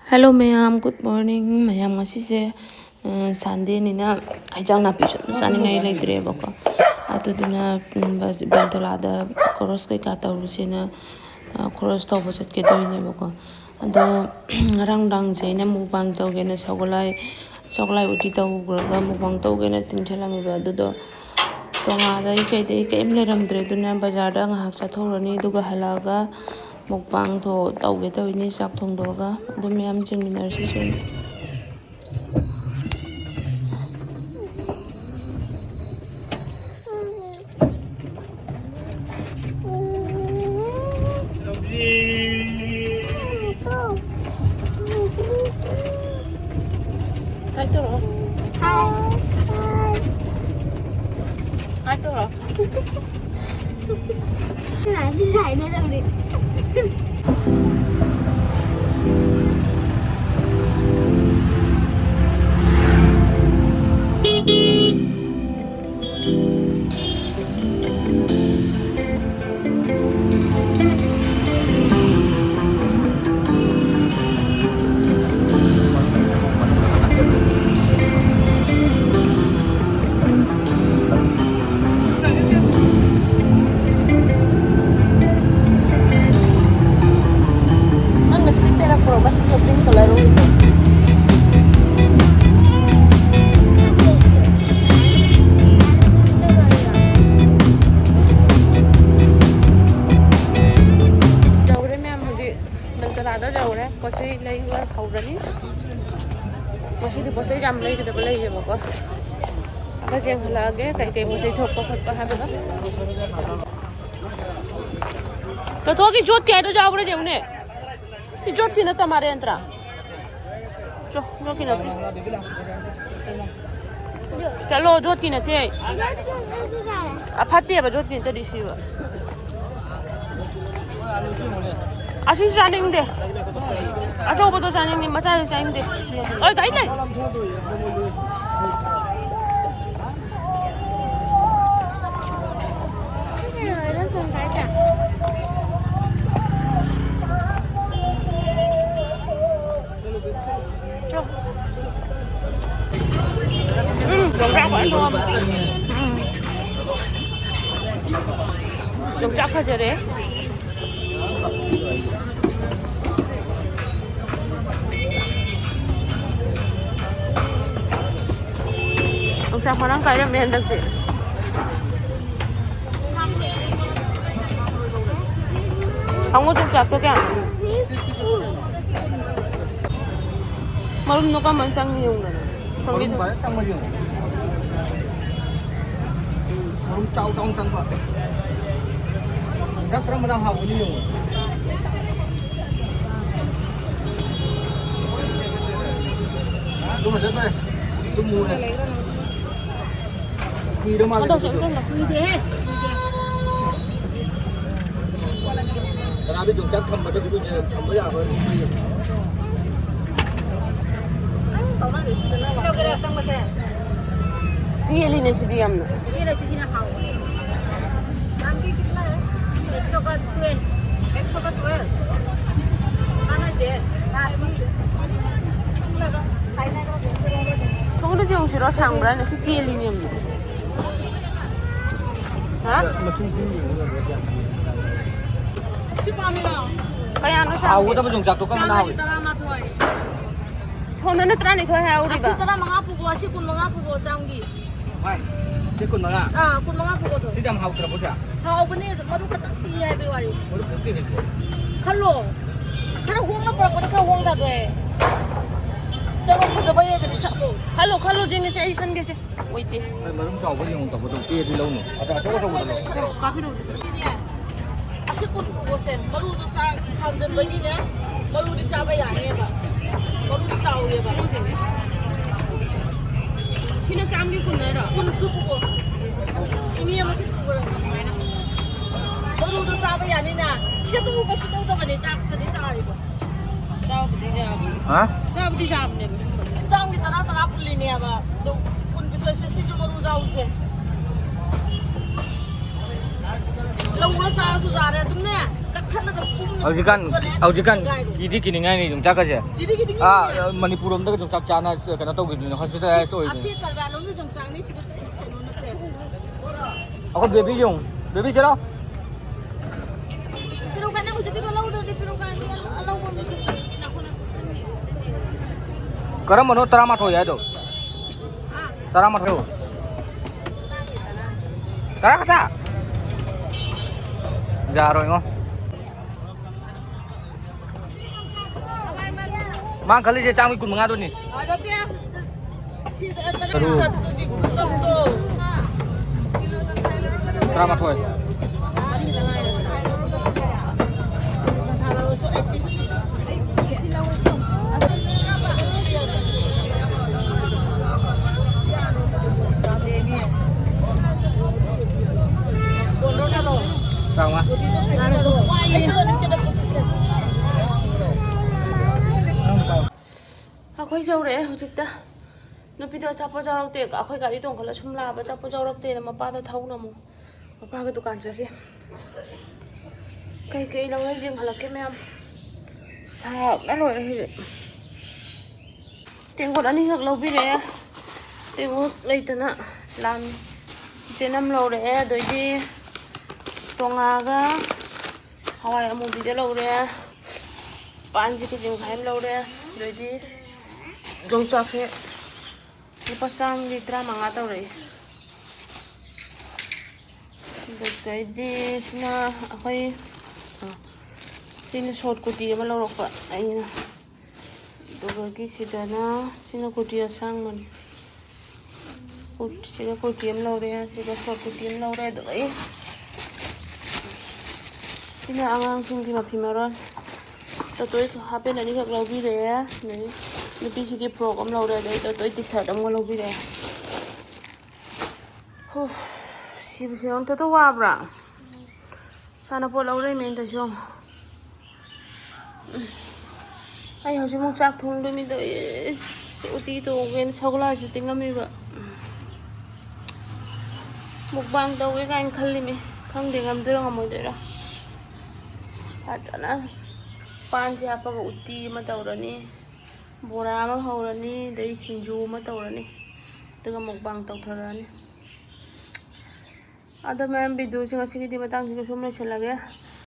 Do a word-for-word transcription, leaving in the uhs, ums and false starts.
Hello ꯃꯌꯥꯝ, good morning꯫ ꯃꯌꯥꯝ, ꯉꯁꯤꯁꯦ, ꯑ, Sundayꯅꯤꯅ ꯍꯩꯖꯥꯡ ꯅꯥꯄꯤꯁꯨ ꯑꯝꯇ ꯆꯥꯅꯤꯡꯉꯥꯏ ꯂꯩꯇ꯭ꯔꯦꯕꯀꯣ꯫ ꯑꯗꯨꯗꯨꯅ, ꯎꯝ, ꯕ-, ꯕꯦꯜꯇꯣꯂꯥꯗ ꯈꯣꯔꯣꯁ ꯀꯩꯀꯥ ꯇꯧꯔꯨꯁꯦꯅ, ꯑ, ꯈꯣꯔꯣꯁ ꯇꯧꯕ ꯆꯠꯀꯦ ꯇꯧꯔꯤꯅꯦꯕꯀꯣ꯫ ꯑꯗꯣ ꯉꯔꯥꯡ ꯅꯨꯡꯗꯥꯡꯁꯦ ꯑꯩꯅ mukbang ꯇꯧꯒꯦꯅ ꯁꯒꯣꯜꯍꯋꯥꯏ, ꯁꯒꯣꯜꯍꯋꯥꯏ ꯎꯇꯤ ꯇꯧꯈ꯭ꯔꯒ mukbang ꯇꯧꯒꯦꯅ ꯇꯤꯡꯁꯤꯜꯂꯝꯃꯦꯕ꯫ ꯑꯗꯨꯗꯣ ꯇꯣꯉꯥꯟꯗꯩ ꯀꯩꯗꯩ ꯀꯩꯝ ꯂꯩꯔꯝꯗ꯭ꯔꯦ꯫ ꯑꯗꯨꯅ ꯕꯖꯥꯔꯗ ꯉꯥꯏꯍꯥꯛ ꯆꯠꯊꯣꯛꯎꯔꯅꯤ, ꯑꯗꯨꯒ ꯍꯜꯂꯛꯑꯒ mukbang ꯊꯣ-, ꯇꯧꯒꯦ ꯇꯧꯔꯤꯅꯤ, ꯆꯥꯛ ꯊꯣꯡꯗꯣꯛꯑꯒ꯫ ꯑꯗꯨ ꯃꯌꯥꯝ ꯌꯦꯡꯃꯤꯟꯅꯔꯁꯤ ꯁꯨꯝ꯫ ꯍꯥꯏ ꯇꯧꯔꯛꯑꯣ꯫ ꯍꯥꯏ ꯇꯧꯔꯛꯑꯣ꯫ ꯁꯤ ꯍꯥꯏꯅꯗꯕꯅꯤ꯫ ꯅꯪ lipstick ꯇꯩꯔꯛꯄ꯭ꯔꯣ? ꯃꯆꯨꯗꯣ green colour ꯑꯣꯏꯗꯣ꯫ ꯌꯧꯔꯦ ꯃꯌꯥꯝ, ꯍꯧꯖꯤꯛ ꯕꯦꯜꯇꯣꯂꯥꯗ ꯌꯧꯔꯦ꯫ ꯄꯣꯠ ꯆꯩ ꯂꯩꯕ ꯍꯧꯔꯅꯤ꯫ ꯉꯁꯤꯗꯤ ꯄꯣꯠ ꯆꯩ ꯌꯥꯝ ꯂꯩꯒꯗꯕ ꯂꯩꯌꯦꯕꯀꯣ꯫ ꯑꯃ ꯌꯦꯡꯍꯜꯂꯛꯑꯒꯦ, ꯀꯩꯀꯩ ꯄꯣꯠ ꯆꯩ ꯊꯣꯛꯄ ꯈꯣꯠꯄ ꯍꯥꯏꯕꯗꯣ꯫ ꯀꯊꯣꯛꯀꯤ ꯖꯣꯠꯀꯤ ꯍꯥꯏꯗꯣ ꯌꯥꯎꯕ꯭ꯔꯥ ꯌꯦꯡꯉꯨꯅꯦ꯫ ꯁꯤ ꯖꯣꯠꯀꯤ ꯅꯠꯇ ꯃꯥꯜꯂꯦ, ꯅꯠꯇ꯭ꯔꯥ? ꯆꯣ, ꯖꯣꯠꯀꯤ ꯅꯠꯇꯦ꯫ ꯆꯠꯂꯣ, ꯖꯣꯠꯀꯤ ꯅꯠꯇꯦ꯫ ꯑ, ꯐꯠꯇꯦꯕ, ꯖꯣꯠꯀꯤ ꯅꯠꯇꯗꯤ ꯁꯤꯕ꯫ ꯑꯁꯤ ꯆꯥꯅꯤꯡꯗꯦ꯫ ꯑꯆꯧꯕꯗꯣ ꯆꯥꯅꯤꯡꯉꯤ, ꯃꯆꯥꯗꯣ ꯆꯥꯅꯤꯡꯗꯦ꯫ ꯑꯣꯏ, ꯒꯥꯔꯤ ꯂꯩ꯫ ꯎꯝ꯫ ꯌꯣꯡꯆꯥꯛ ꯐꯖꯔꯦ꯫ ꯌꯣꯡꯆꯥꯛ ꯃꯔꯥꯡ ꯀꯥꯏꯔꯝꯃꯦ ꯍꯟꯗꯛꯇꯤ꯫ ꯍꯪꯉꯨ ꯌꯣꯡꯆꯥꯛꯇꯣ ꯀꯌꯥꯅꯣ? ꯃꯔꯨꯝꯗꯣ ꯀꯔꯝꯕꯅ ꯆꯪꯉꯤ ꯌꯦꯡꯉꯨꯗꯅ꯫ ꯃꯔꯨꯝ ꯐꯖꯅ ꯆꯪꯕ ꯌꯦꯡꯉꯨ꯫ ꯃꯔꯨꯝ ꯆꯥꯎ ꯆꯥꯎꯅ ꯆꯪꯕ꯫ ꯌꯣꯡꯆꯥꯛ ꯀꯔꯝꯕꯅ ꯍꯥꯎꯒꯅꯤ ꯌꯦꯡꯉꯨ꯫ ꯑꯗꯨ ꯐꯖꯗ꯭ꯔꯦ꯫ ꯑꯗꯨ ꯃꯨꯔꯦ꯫ ꯀꯨꯏꯔ ꯃꯥꯜꯂꯦ ꯍꯟꯗꯛꯁꯦ ꯑꯗꯨꯗꯣ꯫ ꯑꯝꯇ ꯀꯨꯏꯗꯦꯍꯦ꯫ ꯀꯅꯥꯗ ꯌꯣꯡꯆꯥꯛ ꯊꯝꯕꯗ ꯀꯨꯏꯅ ꯊꯝꯕ ꯌꯥꯔꯣꯏ꯫ ꯀꯩꯗꯧꯒꯦꯔꯥ ꯑꯁꯪꯕꯁꯦ? ꯇꯦꯜꯂꯤꯅꯦ ꯁꯤꯗꯤ ꯌꯥꯝꯅ꯫ ꯇꯦꯜꯂꯦ ꯁꯤꯁꯤꯅ ꯍꯥꯎꯕꯅꯦ꯫ एक सौ का ट्वेल्व। एक सौ का ट्वेल्व। ꯀꯥꯟꯅꯗꯦ꯫ ꯁꯣꯝꯗ ꯌꯦꯡꯁꯤꯔꯣ, ꯁꯥꯡꯕ꯭ꯔꯥ ꯍꯥꯏꯅ? ꯁꯤ ꯇꯦꯜꯂꯤꯅꯦ ꯌꯥꯝꯅ꯫ ꯍꯥ? ꯁꯤ ꯄꯥꯝꯃꯤꯔꯣ? ꯀꯌꯥꯅꯣ ꯁꯥꯡꯕꯗꯤ? ꯍꯥꯎꯒꯗꯕ ꯌꯣꯡꯆꯥꯛꯇꯣ ꯀꯔꯝꯕꯅ ꯍꯥꯎꯏ? ꯆꯥꯝꯃꯒꯤ ꯇꯔꯥꯃꯥꯊꯣꯏ꯫ ꯁꯣꯝꯗꯅ ꯇꯔꯥꯅꯤꯊꯣꯏ ꯍꯥꯏꯍꯧꯔꯤꯕ꯫ ꯑꯁꯤ ꯇꯔꯥꯃꯉꯥ ꯄꯨꯒꯣ, ꯑꯁꯤ ꯀꯨꯟꯃꯉꯥ ꯄꯨꯒꯣ, ꯆꯥꯝꯒꯤ꯫ ꯚꯥꯏ, ꯁꯤ ꯀꯨꯟꯃꯉꯥ꯫ ꯑꯥ, ꯀꯨꯟꯃꯉꯥ ꯄꯨꯒꯣꯗꯣ꯫ ꯁꯤꯗꯤ ꯌꯥꯝ ꯍꯥꯎꯇ꯭ꯔꯕꯣ ꯁꯦ? ꯍꯥꯎꯕꯅꯦ, ꯃꯔꯨ ꯈꯛꯇꯪ ꯄꯤꯛꯏ ꯍꯥꯏꯕꯒꯤ ꯋꯥꯅꯤ꯫ ꯃꯔꯨ ꯄꯤꯛꯇꯦ ꯀꯩꯅꯣ꯫ ꯈꯜꯂꯣ꯫ ꯈꯔ ꯍꯣꯡꯅ ꯄꯨꯔꯛꯄꯗ ꯈꯔ ꯍꯣꯡ ꯇꯥꯗꯣꯏ꯫ ꯆꯠꯂꯣ, ꯐꯖꯕ ꯌꯦꯡꯒꯅꯤ, ꯁꯠꯂꯣ꯫ ꯈꯜꯂꯣ, ꯈꯜꯂꯣ, ꯖꯦꯅꯤꯁ, ꯑꯩ ꯈꯟꯒꯦꯁꯦ꯫ ꯑꯣꯏꯗꯦ꯫ ꯍꯣꯏ, ꯃꯔꯨꯝ ꯆꯥꯎꯕ ꯌꯦꯡꯉꯣ, ꯇꯧꯕꯗꯣ ꯄꯤꯛꯑꯗꯤ ꯂꯧꯅꯨ꯫ ꯑꯗꯣ ꯑꯆꯧ ꯑꯆꯧꯕꯗꯣ ꯂꯧ꯫ ꯀꯥꯞꯄꯤꯔꯛꯑꯣ ꯁꯤꯗ꯫ ꯑꯁꯤ ꯀꯨꯟ ꯄꯨꯒꯣꯁꯦ, ꯃꯔꯨꯗꯣ ꯆꯥ ꯈꯥꯝꯖꯟꯕꯒꯤꯅꯦ, ꯃꯔꯨꯗꯤ ꯆꯥꯕ ꯌꯥꯅꯦꯕ꯫ ꯃꯔꯨꯗꯤ ꯆꯥꯎꯋꯦꯕ꯫ ꯁꯤꯅ ꯆꯥꯝꯒꯤ ꯀꯨꯟ ꯍꯥꯏꯔꯣ? ꯀꯨꯟ ꯄꯨꯒꯣ꯫ ꯏꯅꯦ ꯑꯃꯁꯨ ꯄꯨꯒꯣ ꯑꯗꯨꯃꯥꯏꯅ꯫ ꯃꯔꯨꯗꯣ ꯆꯥꯕ ꯌꯥꯅꯤꯅ꯫ ꯈꯦꯠꯇꯣꯛꯑꯒ ꯁꯤ ꯇꯧꯗꯕꯅꯦ, ꯗꯥꯛꯇꯗꯤ ꯇꯥꯔꯤꯕ꯫ ꯆꯥꯕꯨꯗꯤ ꯆꯥꯕꯅꯦ꯫ ꯍꯥ? ꯆꯥꯕꯨꯗꯤ ꯆꯥꯕꯅꯦꯕ꯫ ꯁꯤ ꯆꯥꯝꯒꯤ ꯇꯔꯥ ꯇꯔꯥ ꯄꯨꯜꯂꯤꯅꯦꯕ꯫ ꯑꯗꯣ ꯀꯨꯟ ꯄꯤꯊꯣꯛꯑꯁꯦ, ꯁꯤꯁꯨ ꯃꯔꯨ ꯆꯥꯎꯁꯦ꯫ ꯂꯧꯔ ꯆꯥꯔꯁꯨ ꯌꯥꯔꯦ ꯑꯗꯨꯝꯅꯦ꯫ ꯀꯛꯊꯠꯂꯒ ꯄꯨꯝꯅ ꯍꯧꯖꯤꯛꯀꯥꯟ ꯄꯨꯝꯅꯅꯦ꯫ ꯍꯧꯖꯤꯛꯀꯥꯟ ꯀꯤꯗꯤ ꯀꯤꯅꯤꯡꯉꯥꯏꯅꯤ ꯌꯣꯡꯆꯥꯛꯀꯁꯦ꯫ ꯀꯤꯗꯤ ꯀꯤꯅꯤꯡꯉꯤ꯫ ꯑꯥ, ꯃꯅꯤꯄꯨꯔ ꯂꯣꯝꯗꯒ ꯌꯣꯡꯆꯥꯛ ꯆꯥꯅ ꯀꯩꯅꯣ ꯇꯧꯈꯤꯕꯅꯤꯅ ꯍꯣꯁꯄꯤꯇꯥꯂꯥꯏꯁ ꯑꯣꯏꯕꯅꯤ꯫ ꯑꯁꯤ ꯀꯔꯕꯥꯔ ꯂꯣꯝꯒꯤ ꯌꯣꯡꯆꯥꯛꯅꯤ, ꯁꯤꯗꯤ ꯀꯩꯅꯣ ꯅꯠꯇꯦ꯫ ꯑꯩꯈꯣꯏ ꯕꯦꯕꯤ ꯌꯦꯡꯉꯨ, ꯕꯦꯕꯤ ꯆꯦꯔꯥꯎ꯫ ꯄꯤꯔꯨꯛ ꯀꯥꯏꯅ ꯍꯧꯖꯤꯛꯀꯤꯗꯣ ꯂꯧꯗ꯭ꯔꯗꯤ ꯄꯤꯔꯨꯛ ꯀꯥꯏꯅ ꯑꯂꯧꯕ ꯃꯤ ꯀꯔꯝꯕꯅꯣ ꯇꯔꯥꯃꯥꯊꯣꯏ ꯍꯥꯏꯗꯣ? ꯇꯔꯥꯃꯥꯊꯣꯏ꯫ ꯇꯔꯥ ꯈꯛꯇ? ꯌꯥꯔꯣꯏꯉꯣ꯫ ꯃꯥ ꯈꯜꯂꯤꯁꯦ ꯆꯥꯝꯃꯒꯤ ꯀꯨꯟ ꯃꯉꯥꯗꯨꯅꯤ꯫ ꯇꯔꯨꯛ꯫ ꯇꯔꯥꯃꯥꯊꯣꯏ꯫ ꯇꯔꯥꯃꯉꯥ꯫ ꯑꯩꯈꯣꯏ ꯌꯧꯔꯛꯑꯦ ꯍꯧꯖꯤꯛꯇ꯫ ꯅꯨꯄꯤꯗꯣ ꯑꯆꯥꯄꯣꯠ ꯌꯥꯎꯔꯛꯇꯦ꯫ ꯑꯩꯈꯣꯏ ꯒꯥꯔꯤ ꯇꯣꯡꯈꯠꯂ ꯁꯨꯝ ꯂꯥꯛꯑꯕ, ꯑꯆꯥꯄꯣꯠ ꯌꯥꯎꯔꯛꯇꯦꯅ ꯃꯄꯥꯗꯣ ꯊꯧꯅ ꯑꯃꯨꯛ ꯃꯄꯥꯒ ꯗꯨꯀꯥꯟ ꯆꯠꯈꯤ꯫ ꯀꯩꯀꯩ ꯂꯧꯔꯦ ꯌꯦꯡꯍꯜꯂꯛꯀꯦ ꯃꯌꯥꯝ꯫ ꯁꯥꯕꯅ ꯂꯣꯏꯔꯦ ꯍꯧꯖꯤꯛ꯫ ꯇꯦꯡꯀꯣꯠ ꯑꯅꯤꯈꯛ ꯂꯧꯕꯤꯔꯛꯑꯦ꯫ ꯇꯦꯡꯀꯣꯠ ꯂꯩꯇꯅ ꯂꯥꯝꯃꯤ꯫ ꯆꯦꯅꯝ ꯂꯧꯔꯛꯑꯦ, ꯑꯗꯩꯗꯤ ꯇꯣꯉꯥꯒ ꯍꯋꯥꯏ ꯑꯃꯨꯕꯤꯗ ꯂꯧꯔꯦ꯫ ꯄꯥꯟꯁꯦ ꯀꯦꯖꯤ ꯃꯈꯥꯏ ꯑꯃ ꯂꯧꯔꯦ꯫ ꯑꯗꯩꯗꯤ ꯌꯣꯡꯆꯥꯛꯁꯦ ꯂꯨꯄꯥ ꯆꯥꯝꯃꯒꯤ ꯇꯔꯥꯃꯉꯥ ꯇꯧꯔꯛꯏ꯫ ꯑꯗꯨꯗꯩꯗꯤ ꯁꯤꯅ ꯑꯩꯈꯣꯏ, ꯑ, ꯁꯤꯅ ꯁꯣꯔꯠ ꯀꯨꯔꯇꯤ ꯑꯃ ꯂꯧꯔꯛꯄ ꯑꯩꯅ꯫ ꯑꯗꯨꯗꯒꯤ ꯁꯤꯗꯅ, ꯁꯤꯅ ꯀꯨꯔꯇꯤ ꯑꯁꯥꯡꯕꯅꯤ꯫ ꯀꯨꯔꯇꯤ-, ꯁꯤꯗ ꯀꯨꯔꯇꯤ ꯑꯃ ꯂꯧꯔꯦ, ꯁꯤꯗ ꯁꯣꯔꯠ ꯀꯨꯔꯇꯤ ꯑꯃ ꯂꯧꯔꯦ꯫ ꯑꯗꯨꯗꯒꯤ ꯁꯤꯅ ꯑꯉꯥꯡꯁꯤꯡꯒꯤ ꯃꯐꯤ ꯃꯔꯣꯟ꯫ ꯇꯣꯇꯣꯏ ꯍꯥꯄꯦꯟ ꯑꯅꯤꯈꯛ ꯂꯧꯕꯤꯔꯛꯑꯦ꯫ ꯑꯗꯒꯤ ꯅꯨꯄꯤꯁꯤꯒꯤ ꯐ꯭ꯔꯣꯛ ꯑꯃ ꯂꯧꯔꯦ, ꯑꯗꯩ ꯇꯣꯇꯣꯏ ꯇꯤ ꯁꯥꯔꯠ ꯑꯃꯒ ꯂꯧꯕꯤꯔꯛꯑꯦ꯫ ꯍꯣ, ꯁꯤꯕꯨ ꯁꯤ ꯑꯝꯇꯗ ꯋꯥꯕ꯭ꯔꯥ? ꯁꯥꯟꯅꯄꯣꯠ ꯂꯧꯔꯛꯏꯅꯦ ꯇꯧꯏꯁꯤ ꯌꯦꯡꯉꯣ꯫ ꯎꯝ꯫ ꯑꯩ ꯍꯧꯖꯤꯛꯃꯨꯛ ꯆꯥꯛ ꯊꯣꯡꯗꯣꯏꯃꯤ ꯇꯧꯏ꯫ ꯏꯁ, ꯎꯇꯤ ꯊꯣꯡꯒꯦꯅ ꯁꯒꯣꯜꯍꯋꯥꯏꯁꯨ ꯇꯤꯡꯉꯝꯃꯤꯕ꯫ ꯃꯨꯛꯕꯥꯡ ꯇꯧꯒꯦ ꯀꯥꯏꯅ ꯈꯜꯂꯤꯃꯤ꯫ ꯈꯪꯗꯦ, ꯉꯝꯗꯣꯏꯔꯥ ꯉꯝꯃꯣꯏꯗꯣꯏꯔꯥ꯫ ꯐꯖꯅ ꯄꯥꯟꯁꯦ ꯍꯥꯞꯄꯒ ꯎꯇꯤ ꯑꯃ ꯇꯧꯔꯅꯤ, ꯕꯣꯔꯥ ꯑꯃ ꯍꯧꯔꯅꯤ, ꯑꯗꯩ ꯁꯤꯡꯖꯨ ꯑꯃ ꯇꯧꯔꯅꯤ, ꯑꯗꯨꯒ ꯃꯨꯛꯕꯥꯡ ꯇꯧꯊꯔꯛꯑꯅꯤ꯫ ꯑꯗꯣ ꯃꯌꯥꯝ, ꯚꯤꯗꯤꯑꯣꯁꯦ ꯉꯁꯤꯒꯤꯗꯤ ꯃꯇꯥꯡꯁꯤꯗ ꯁꯨꯝ ꯂꯣꯏꯁꯤꯜꯂꯒꯦ꯫